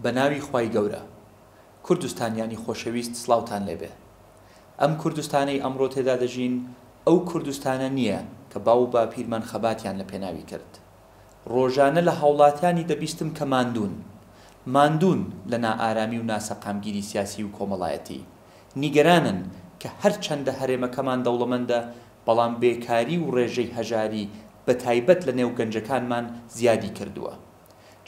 بە ناوی خوای گەورە. کوردستانیانی خۆشەویست سڵاوتان لێبێ. ئەم کوردستانەی ئەمڕۆ تێدا دەژین ئەو کوردستانە نییە کە باو و باپیرمان خەباتیان لە پێناوی کرد. ڕۆژانە لە هاوڵاتیانی دەبیستم کە ماندوون. ماندوون لە نائارامی و ناسەقامگیری سیاسی و کۆمەڵایەتی. نیگەرانن کە هەرچەندە هەرێمەکەمان دەوڵەمەندە بەڵام بێکاری و ڕێژەی هەژاری بەتایبەت لە نێو گەنجەکانمان زیادی کردووە.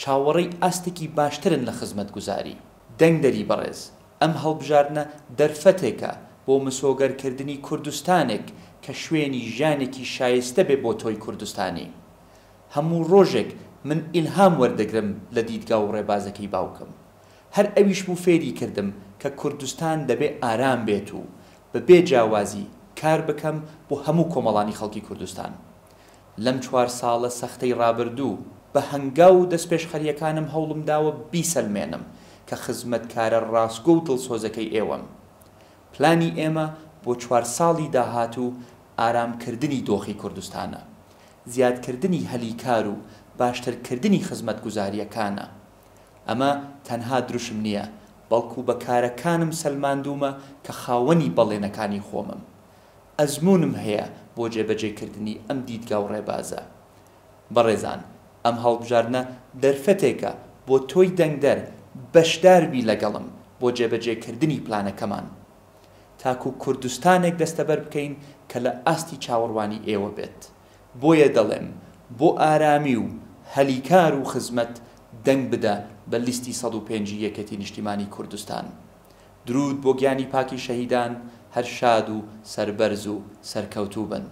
چاوەڕێی ئاستێکی باشترن لە خزمەتگوزاری. دەنگدەری بەڕێز، ئەم هەڵبژاردنە دەرفەتێکە بۆ مسۆگەرکردنی کوردستانێک کە شوێنی ژیانێکی شایستە بێ بۆ تۆی کوردستانی. هەموو ڕۆژێک من ئیلهام وەردەگرم لە دیدگا و ڕێبازەکەی باوکم. هەر ئەویش بوو فێری کردم کە کوردستان دەبێ ئارام بێت و بە بێ جیاوازی کار بکەم بۆ هەموو کۆمەڵانی خەڵکی کوردستان. لەم چوار ساڵە سەختەی ڕابردوو، بە هەنگاو و دەستپێشخەرییەکانم هەوڵم داوە بیسەلمێنم کە خزمەتکارە ڕاستگۆ و دڵسۆزەکەی ئێوەم. پلانی ئێمە بۆ چوار ساڵی داهاتوو ئارامکردنی دۆخی کوردستانە، زیادکردنی هەلی کار و باشترکردنی خزمەتگوزارییەکانە. ئەمە تەنها دروشم نییە، بەڵکو بە کارەکانم سەلماندوومە کە خاوەنی بەڵێنەکانی خۆمم. ئەزموونم هەیە بۆ جێبەجێکردنی ئەم دیدگا و ڕێبازە. بەڕێزان، ئەم هەڵبژاردنە دەرفەتێکە بۆ تۆی دەنگدەر بەشدار بی لەگەڵم بۆ جێبەجێکردنی پلانەکەمان. تاکو کوردستانێک دەستەبەر بکەین کە لە ئاستی چاوەڕوانی ئێوە بێت. بۆیە دەڵێم بۆ ئارامی و هەلی کار و خزمەت دەنگ بدە بە لیستی 105 ی یەکێتی نیشتیمانی کوردستان. دروود بۆ گیانی پاکی شەهیدان هەر شاد و سەربەرز و سەرکەوتوو بن.